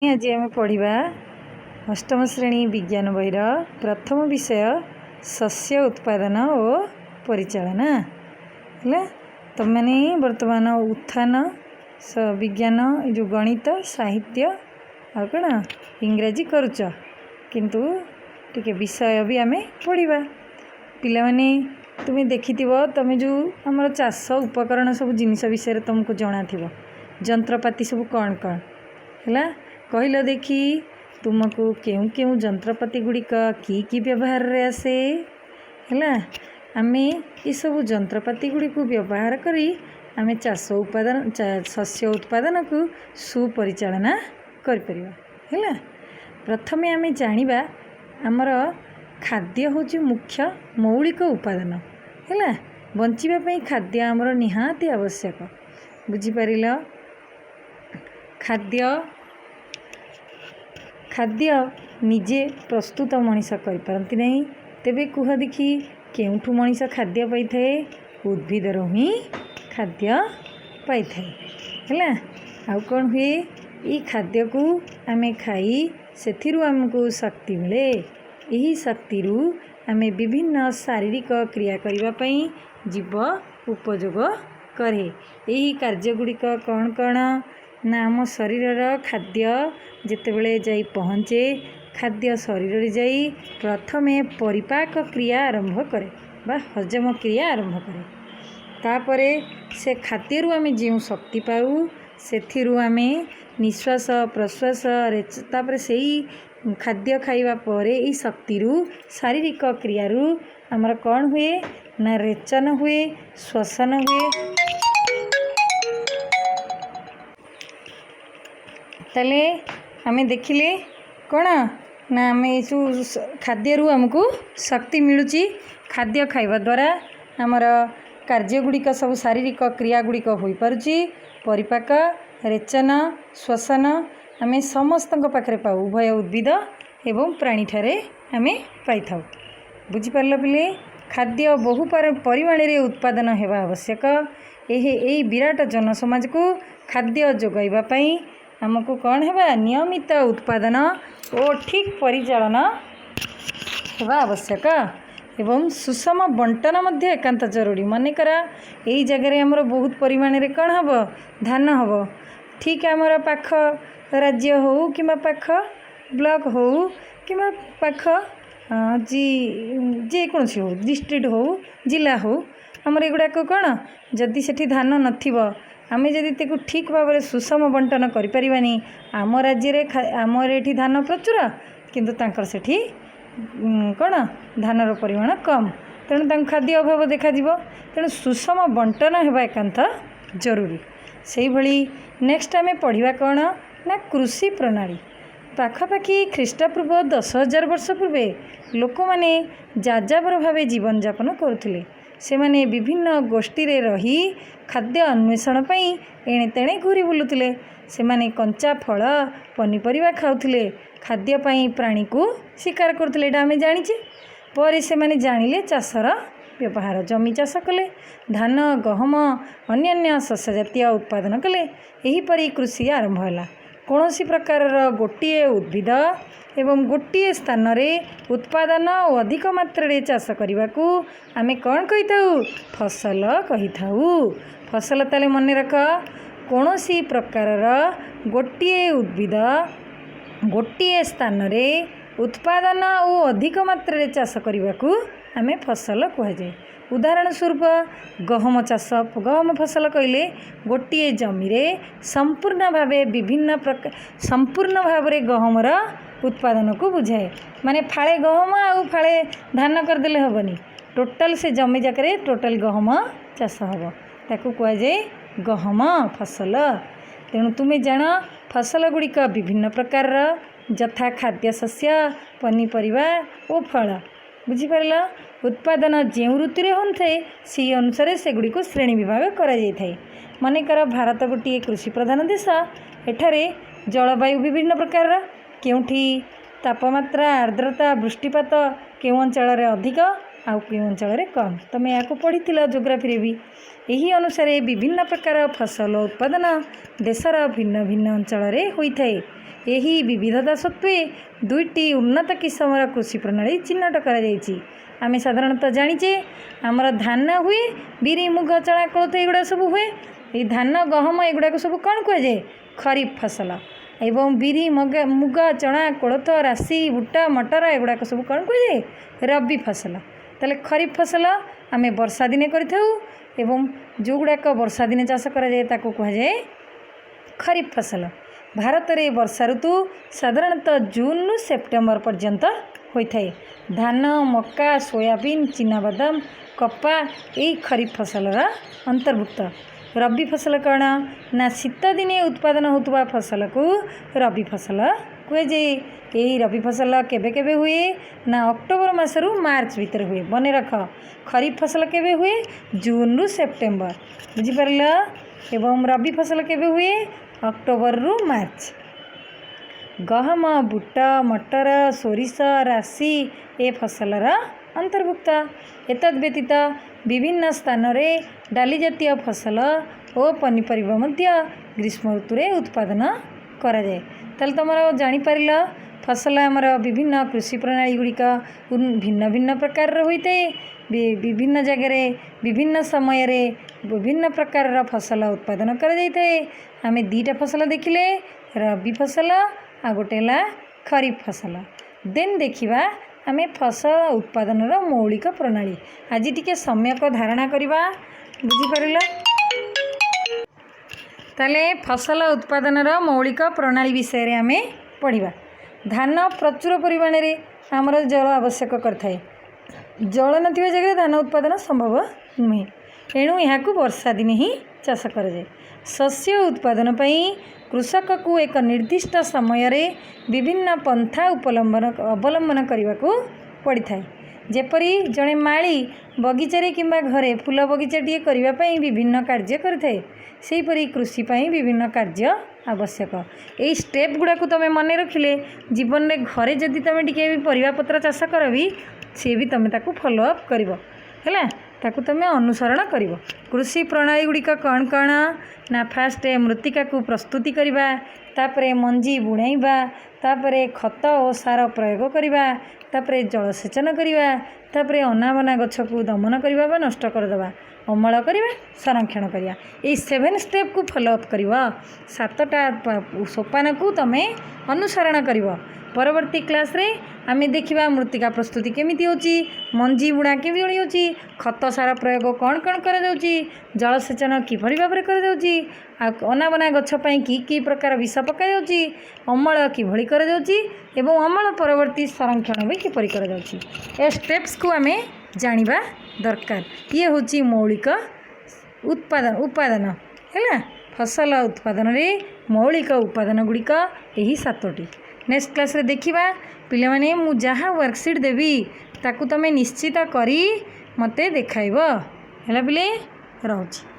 ଆଜି ଆମେ ପଢ଼ିବା ଅଷ୍ଟମ ଶ୍ରେଣୀ ବିଜ୍ଞାନ ବହିର ପ୍ରଥମ ବିଷୟ ଶସ୍ୟ ଉତ୍ପାଦନ ଓ ପରିଚାଳନା। ହେଲା, ତୁମେମାନେ ବର୍ତ୍ତମାନ ଉତ୍ଥାନ ବିଜ୍ଞାନ, ଏ ଯେଉଁ ଗଣିତ, ସାହିତ୍ୟ ଆଉ କ'ଣ ଇଂରାଜୀ କରୁଛ, କିନ୍ତୁ ଟିକେ ବିଷୟ ବି ଆମେ ପଢ଼ିବା। ପିଲାମାନେ, ତୁମେ ଦେଖିଥିବ, ତୁମେ ଯେଉଁ ଆମର ଚାଷ ଉପକରଣ ସବୁ ଜିନିଷ ବିଷୟରେ ତୁମକୁ ଜଣାଥିବ, ଯନ୍ତ୍ରପାତି ସବୁ କ'ଣ କ'ଣ। ହେଲା, କହିଲ ଦେଖି, ତୁମକୁ କେଉଁ କେଉଁ ଯନ୍ତ୍ରପାତି ଗୁଡ଼ିକ କି କି ବ୍ୟବହାରରେ ଆସେ? ହେଲା, ଆମେ ଏସବୁ ଯନ୍ତ୍ରପାତି ଗୁଡ଼ିକୁ ବ୍ୟବହାର କରି ଆମେ ଚାଷ ଉତ୍ପାଦନ, ଶସ୍ୟ ଉତ୍ପାଦନକୁ ସୁପରିଚାଳନା କରିପାରିବା। ହେଲା, ପ୍ରଥମେ ଆମେ ଜାଣିବା ଆମର ଖାଦ୍ୟ ହେଉଛି ମୁଖ୍ୟ ମୌଳିକ ଉପାଦାନ। ହେଲା, ବଞ୍ଚିବା ପାଇଁ ଖାଦ୍ୟ ଆମର ନିହାତି ଆବଶ୍ୟକ। ବୁଝିପାରିଲ? ଖାଦ୍ୟ ନିଜେ ପ୍ରସ୍ତୁତ ମଣିଷ କରିପାରନ୍ତି ନାହିଁ। ତେବେ କୁହ ଦେଖି, କେଉଁଠୁ ମଣିଷ ଖାଦ୍ୟ ପାଇଥାଏ? ଉଦ୍ଭିଦରୁ ହିଁ ଖାଦ୍ୟ ପାଇଥାଏ। ହେଲା, ଆଉ କ'ଣ ହୁଏ? ଏଇ ଖାଦ୍ୟକୁ ଆମେ ଖାଇ ସେଥିରୁ ଆମକୁ ଶକ୍ତି ମିଳେ। ଏହି ଶକ୍ତିରୁ ଆମେ ବିଭିନ୍ନ ଶାରୀରିକ କ୍ରିୟା କରିବା ପାଇଁ ଜୀବ ଉପଯୋଗ କରେ। ଏହି କାର୍ଯ୍ୟ ଗୁଡ଼ିକ କ'ଣ କ'ଣ ନା, ଆମ ଶରୀରର ଖାଦ୍ୟ ଯେତେବେଳେ ଯାଇ ପହଞ୍ଚେ, ଖାଦ୍ୟ ଶରୀରରେ ଯାଇ ପ୍ରଥମେ ପରିପାକ କ୍ରିୟା ଆରମ୍ଭ କରେ ବା ହଜମ କ୍ରିୟା ଆରମ୍ଭ କରେ। ତାପରେ ସେ ଖାଦ୍ୟରୁ ଆମେ ଯେଉଁ ଶକ୍ତି ପାଉ, ସେଥିରୁ ଆମେ ନିଶ୍ୱାସ ପ୍ରଶ୍ୱାସ, ତାପରେ ସେଇ ଖାଦ୍ୟ ଖାଇବା ପରେ ଏଇ ଶକ୍ତିରୁ ଶାରୀରିକ କ୍ରିୟାରୁ ଆମର କ'ଣ ହୁଏ ନା ରେଚନ ହୁଏ, ଶ୍ୱସନ ହୁଏ। ତାହେଲେ ଆମେ ଦେଖିଲେ କ'ଣ ନା, ଆମେ ଏସବୁ ଖାଦ୍ୟରୁ ଆମକୁ ଶକ୍ତି ମିଳୁଛି। ଖାଦ୍ୟ ଖାଇବା ଦ୍ୱାରା ଆମର କାର୍ଯ୍ୟ ଗୁଡ଼ିକ ସବୁ ଶାରୀରିକ କ୍ରିୟା ଗୁଡ଼ିକ ହୋଇପାରୁଛି। ପରିପାକ, ରେଚନ, ଶ୍ୱସନ ଆମେ ସମସ୍ତଙ୍କ ପାଖରେ ପାଉ, ଉଭୟ ଉଦ୍ଭିଦ ଏବଂ ପ୍ରାଣୀଠାରେ ଆମେ ପାଇଥାଉ। ବୁଝିପାରିଲ ପିଲେ? ଖାଦ୍ୟ ବହୁ ପରିମାଣରେ ଉତ୍ପାଦନ ହେବା ଆବଶ୍ୟକ। ଏହି ଏଇ ବିରାଟ ଜନସମାଜକୁ ଖାଦ୍ୟ ଯୋଗାଇବା ପାଇଁ ଆମକୁ କ'ଣ ହେବା? ନିୟମିତ ଉତ୍ପାଦନ ଓ ଠିକ୍ ପରିଚାଳନା ହେବା ଆବଶ୍ୟକ ଏବଂ ସୁଷମ ବଣ୍ଟନ ମଧ୍ୟ ଏକାନ୍ତ ଜରୁରୀ। ମନେକର ଏଇ ଜାଗାରେ ଆମର ବହୁତ ପରିମାଣରେ କ'ଣ ହେବ? ଧାନ ହେବ। ଠିକ୍ ଆମର ପାଖ ରାଜ୍ୟ ହେଉ କିମ୍ବା ପାଖ ବ୍ଲକ ହେଉ କିମ୍ବା ପାଖ ଯେକୌଣସି ହେଉ, ଡିଷ୍ଟ୍ରିକ୍ଟ ହେଉ, ଜିଲ୍ଲା ହେଉ, ଆମର ଏଗୁଡ଼ାକ କ'ଣ, ଯଦି ସେଠି ଧାନ ନଥିବ, ଆମେ ଯଦି ତାକୁ ଠିକ୍ ଭାବରେ ସୁଷମ ବଣ୍ଟନ କରିପାରିବାନି, ଆମ ରାଜ୍ୟରେ ଆମର ଏଠି ଧାନ ପ୍ରଚୁର, କିନ୍ତୁ ତାଙ୍କର ସେଠି କ'ଣ ଧାନର ପରିମାଣ କମ୍, ତେଣୁ ତାଙ୍କୁ ଖାଦ୍ୟ ଅଭାବ ଦେଖାଯିବ। ତେଣୁ ସୁଷମ ବଣ୍ଟନ ହେବା ଏକାନ୍ତ ଜରୁରୀ। ସେଇଭଳି ନେକ୍ସଟ ଆମେ ପଢ଼ିବା କ'ଣ ନା କୃଷି ପ୍ରଣାଳୀ। ପାଖାପାଖି ଖ୍ରୀଷ୍ଟପୂର୍ବ 10,000 ବର୍ଷ ପୂର୍ବେ ଲୋକମାନେ ଯାଯାବର ଭାବେ ଜୀବନଯାପନ କରୁଥିଲେ। ସେମାନେ ବିଭିନ୍ନ ଗୋଷ୍ଠୀରେ ରହି ଖାଦ୍ୟ ଅନ୍ୱେଷଣ ପାଇଁ ଏଣେ ତେଣେ ଘୂରି ବୁଲୁଥିଲେ। ସେମାନେ କଞ୍ଚା ଫଳ, ପନିପରିବା ଖାଉଥିଲେ। ଖାଦ୍ୟ ପାଇଁ ପ୍ରାଣୀକୁ ଶିକାର କରୁଥିଲେ, ଏଇଟା ଆମେ ଜାଣିଛେ। ପରେ ସେମାନେ ଜାଣିଲେ ଚାଷର ବ୍ୟବହାର, ଜମି ଚାଷ କଲେ, ଧାନ, ଗହମ, ଅନ୍ୟାନ୍ୟ ଶସ୍ୟ ଜାତୀୟ ଉତ୍ପାଦନ କଲେ। ଏହିପରି କୃଷି ଆରମ୍ଭ ହେଲା। କୌଣସି ପ୍ରକାରର ଗୋଟିଏ ଉଦ୍ଭିଦ ଏବଂ ଗୋଟିଏ ସ୍ଥାନରେ ଉତ୍ପାଦନ ଓ ଅଧିକ ମାତ୍ରାରେ ଚାଷ କରିବାକୁ ଆମେ କ'ଣ କହିଥାଉ? ଫସଲ କହିଥାଉ। ଫସଲ ତାହେଲେ ମନେ ରଖ, କୌଣସି ପ୍ରକାରର ଗୋଟିଏ ଉଦ୍ଭିଦ ଗୋଟିଏ ସ୍ଥାନରେ ଉତ୍ପାଦନ ଓ ଅଧିକ ମାତ୍ରାରେ ଚାଷ କରିବାକୁ ଆମେ ଫସଲ କୁହାଯାଏ। ଉଦାହରଣ ସ୍ୱରୂପ ଗହମ ଚାଷ। ଗହମ ଫସଲ କହିଲେ ଗୋଟିଏ ଜମିରେ ସମ୍ପୂର୍ଣ୍ଣ ଭାବେ ବିଭିନ୍ନ ପ୍ରକାର ସମ୍ପୂର୍ଣ୍ଣ ଭାବରେ ଗହମର ଉତ୍ପାଦନକୁ ବୁଝାଏ। ମାନେ ଫାଳେ ଗହମ ଆଉ ଫାଳେ ଧାନ କରିଦେଲେ ହେବନି, ଟୋଟାଲ୍ ସେ ଜମି ଯାକରେ ଟୋଟାଲ୍ ଗହମ ଚାଷ ହେବ, ତାକୁ କୁହାଯାଏ ଗହମ ଫସଲ। ତେଣୁ ତୁମେ ଜାଣ, ଫସଲ ଗୁଡ଼ିକ ବିଭିନ୍ନ ପ୍ରକାରର, ଯଥା ଖାଦ୍ୟ ଶସ୍ୟ, ପନିପରିବା ଓ ଫଳ। ବୁଝିପାରିଲ? ଉତ୍ପାଦନ ଯେଉଁ ଋତୁରେ ହୋଇଥାଏ, ସେହି ଅନୁସାରେ ସେଗୁଡ଼ିକୁ ଶ୍ରେଣୀ ବିଭାଗ କରାଯାଇଥାଏ। ମନେକର ଭାରତ ଗୋଟିଏ କୃଷି ପ୍ରଧାନ ଦେଶ। ଏଠାରେ ଜଳବାୟୁ ବିଭିନ୍ନ ପ୍ରକାରର। କେଉଁଠି ତାପମାତ୍ରା, ଆର୍ଦ୍ରତା, ବୃଷ୍ଟିପାତ କେଉଁ ଅଞ୍ଚଳରେ ଅଧିକ, ଆଉ କେଉଁ ଅଞ୍ଚଳରେ କମ୍। ତୁମେ ଏହାକୁ ପଢ଼ିଥିଲ ଜୋଗ୍ରାଫିରେ ବି। ଏହି ଅନୁସାରେ ବିଭିନ୍ନ ପ୍ରକାର ଫସଲ ଉତ୍ପାଦନ ଦେଶର ଭିନ୍ନ ଭିନ୍ନ ଅଞ୍ଚଳରେ ହୋଇଥାଏ। ଏହି ବିବିଧତା ସତ୍ତ୍ୱେ ଦୁଇଟି ଉନ୍ନତ କିସମର କୃଷି ପ୍ରଣାଳୀ ଚିହ୍ନଟ କରାଯାଇଛି। ଆମେ ସାଧାରଣତଃ ଜାଣିଛେ, ଆମର ଧାନ ହୁଏ, ବିରି, ମୁଗ, ଚଣା, କୋଳଥ ଏଗୁଡ଼ା ସବୁ ହୁଏ। ଏଇ ଧାନ, ଗହମ ଏଗୁଡ଼ାକ ସବୁ କ'ଣ କୁହାଯାଏ? ଖରିଫ ଫସଲ। ଏବଂ ବିରି, ମୁଗ, ଚଣା, କୋଳଥ, ରାଶି, ବୁଟ, ମଟର ଏଗୁଡ଼ାକ ସବୁ କ'ଣ କୁହାଯାଏ? ରବି ଫସଲ। ତାହେଲେ ଖରିଫ ଫସଲ ଆମେ ବର୍ଷା ଦିନେ କରିଥାଉ ଏବଂ ଯେଉଁଗୁଡ଼ାକ ବର୍ଷା ଦିନେ ଚାଷ କରାଯାଏ, ତାକୁ କୁହାଯାଏ ଖରିଫ ଫସଲ। ଭାରତରେ ବର୍ଷା ଋତୁ ସାଧାରଣତଃ ଜୁନରୁ ସେପ୍ଟେମ୍ବର ପର୍ଯ୍ୟନ୍ତ ହୋଇଥାଏ। ଧାନ, ମକା, ସୋୟାବିନ୍, ଚିନାବାଦାମ, କପା ଏଇ ଖରିଫ ଫସଲର ଅନ୍ତର୍ଭୁକ୍ତ। ରବି ଫସଲ କ'ଣ ନା ଶୀତ ଦିନେ ଉତ୍ପାଦନ ହେଉଥିବା ଫସଲକୁ ରବି ଫସଲ କୁହାଯାଏ। ଏହି ରବି ଫସଲ କେବେ କେବେ ହୁଏ ନା ଅକ୍ଟୋବର ମାସରୁ ମାର୍ଚ୍ଚ ଭିତରେ ହୁଏ। ମନେ ରଖ, ଖରିଫ ଫସଲ କେବେ ହୁଏ? ଜୁନରୁ ସେପ୍ଟେମ୍ବର। ବୁଝିପାରିଲ? ଏବଂ ରବି ଫସଲ କେବେ ହୁଏ? ଅକ୍ଟୋବରରୁ ମାର୍ଚ୍ଚ। ଗହମ, ବୁଟ, ମଟର, ସୋରିଷ, ରାଶି ଏ ଫସଲର ଅନ୍ତର୍ଭୁକ୍ତ। ଏତଦ୍ ବ୍ୟତୀତ ବିଭିନ୍ନ ସ୍ଥାନରେ ଡାଲି ଜାତୀୟ ଫସଲ ଓ ପନିପରିବା ମଧ୍ୟ ଗ୍ରୀଷ୍ମ ଋତୁରେ ଉତ୍ପାଦନ କରାଯାଏ। ତାହେଲେ ତୁମର ଜାଣିପାରିଲ, ଫସଲ ଆମର ବିଭିନ୍ନ କୃଷି ପ୍ରଣାଳୀ ଗୁଡ଼ିକ ଭିନ୍ନ ଭିନ୍ନ ପ୍ରକାରର ହୋଇଥାଏ। ବିଭିନ୍ନ ଜାଗାରେ ବିଭିନ୍ନ ସମୟରେ ବିଭିନ୍ନ ପ୍ରକାରର ଫସଲ ଉତ୍ପାଦନ କରାଯାଇଥାଏ। ଆମେ ଦୁଇଟା ଫସଲ ଦେଖିଲେ, ରବି ଫସଲ ଆଉ ଗୋଟେ ହେଲା ଖରିଫ ଫସଲ। ଦେନ୍ ଦେଖିବା ଆମେ ଫସଲ ଉତ୍ପାଦନର ମୌଳିକ ପ୍ରଣାଳୀ। ଆଜି ଟିକେ ସମ୍ୟକ ଧାରଣା କରିବା। ବୁଝିପାରିଲ? ତାହେଲେ ଫସଲ ଉତ୍ପାଦନର ମୌଳିକ ପ୍ରଣାଳୀ ବିଷୟରେ ଆମେ ପଢ଼ିବା। ଧାନ ପ୍ରଚୁର ପରିମାଣରେ ଆମର ଜଳ ଆବଶ୍ୟକ କରିଥାଏ। ଜଳ ନଥିବା ଜାଗାରେ ଧାନ ଉତ୍ପାଦନ ସମ୍ଭବ ନୁହେଁ। ଏଣୁ ଏହାକୁ ବର୍ଷା ଦିନେ ହିଁ ଚାଷ କରାଯାଏ। ଶସ୍ୟ ଉତ୍ପାଦନ ପାଇଁ କୃଷକକୁ ଏକ ନିର୍ଦ୍ଦିଷ୍ଟ ସମୟରେ ବିଭିନ୍ନ ପନ୍ଥା ଅବଲମ୍ବନ କରିବାକୁ ପଡ଼ିଥାଏ। ଯେପରି ଜଣେ ମାଳି ବଗିଚାରେ କିମ୍ବା ଘରେ ଫୁଲ ବଗିଚାଟିଏ କରିବା ପାଇଁ ବିଭିନ୍ନ କାର୍ଯ୍ୟ କରିଥାଏ, ସେହିପରି କୃଷି ପାଇଁ ବିଭିନ୍ନ କାର୍ଯ୍ୟ ଆବଶ୍ୟକ। ଏଇ ଷ୍ଟେପ୍ ଗୁଡ଼ାକୁ ତୁମେ ମନେ ରଖିଲେ ଜୀବନରେ ଘରେ ଯଦି ତୁମେ ଟିକେ ବି ପରିବାପତ୍ର ଚାଷ କର ବି, ସିଏ ବି ତୁମେ ତାକୁ ଫଲୋ ଅପ୍ କରିବ। ହେଲା, ତାକୁ ତୁମେ ଅନୁସରଣ କରିବ। କୃଷି ପ୍ରଣାଳୀ ଗୁଡ଼ିକ କ'ଣ କ'ଣ ନା ଫାଷ୍ଟ ମୃତ୍ତିକାକୁ ପ୍ରସ୍ତୁତି କରିବା, ତାପରେ ମଞ୍ଜି ବୁଣାଇବା, ତାପରେ ଖତ ଓ ସାର ପ୍ରୟୋଗ କରିବା, ତାପରେ ଜଳସେଚନ କରିବା, ତାପରେ ଅନାବନା ଗଛକୁ ଦମନ କରିବା ବା ନଷ୍ଟ କରିଦେବା, ଅମଳ କରିବା, ସଂରକ୍ଷଣ କରିବା। ଏଇ ସେଭେନ୍ ଷ୍ଟେପ୍କୁ ଫଲୋ ଅପ୍ କରିବ। ସାତଟା ସୋପାନକୁ ତୁମେ ଅନୁସରଣ କରିବ। ପରବର୍ତ୍ତୀ କ୍ଲାସ୍ରେ ଆମେ ଦେଖିବା ମୃତ୍ତିକା ପ୍ରସ୍ତୁତି କେମିତି ହେଉଛି, ମଞ୍ଜି ବୁଣା କିଭଳି ହେଉଛି, ଖତ ସାର ପ୍ରୟୋଗ କ'ଣ କ'ଣ କରାଯାଉଛି, ଜଳସେଚନ କିଭଳି ଭାବରେ କରାଯାଉଛି, ଆଉ ଅନାବନା ଗଛ ପାଇଁ କି କି ପ୍ରକାର ବିଷ ପକାଯାଉଛି, ଅମଳ କିଭଳି କରାଯାଉଛି ଏବଂ ଅମଳ ପରବର୍ତ୍ତୀ ସଂରକ୍ଷଣ ବି କିପରି କରାଯାଉଛି। ଏ ଷ୍ଟେପ୍ସକୁ ଆମେ ଜାଣିବା ଦରକାର। ଇଏ ହେଉଛି ମୌଳିକ ଉତ୍ପାଦନ ଉପାଦାନ। ହେଲା, ଫସଲ ଉତ୍ପାଦନରେ ମୌଳିକ ଉପାଦାନ ଗୁଡ଼ିକ ଏହି ସାତୋଟି। ନେକ୍ସଟ କ୍ଲାସ୍ରେ ଦେଖିବା। ପିଲାମାନେ, ମୁଁ ଯାହା ୱାର୍କସିଟ୍ ଦେବି, ତାକୁ ତୁମେ ନିଶ୍ଚିତ କରି ମୋତେ ଦେଖାଇବ। ହେଲା ପିଲେ, ରହୁଛି।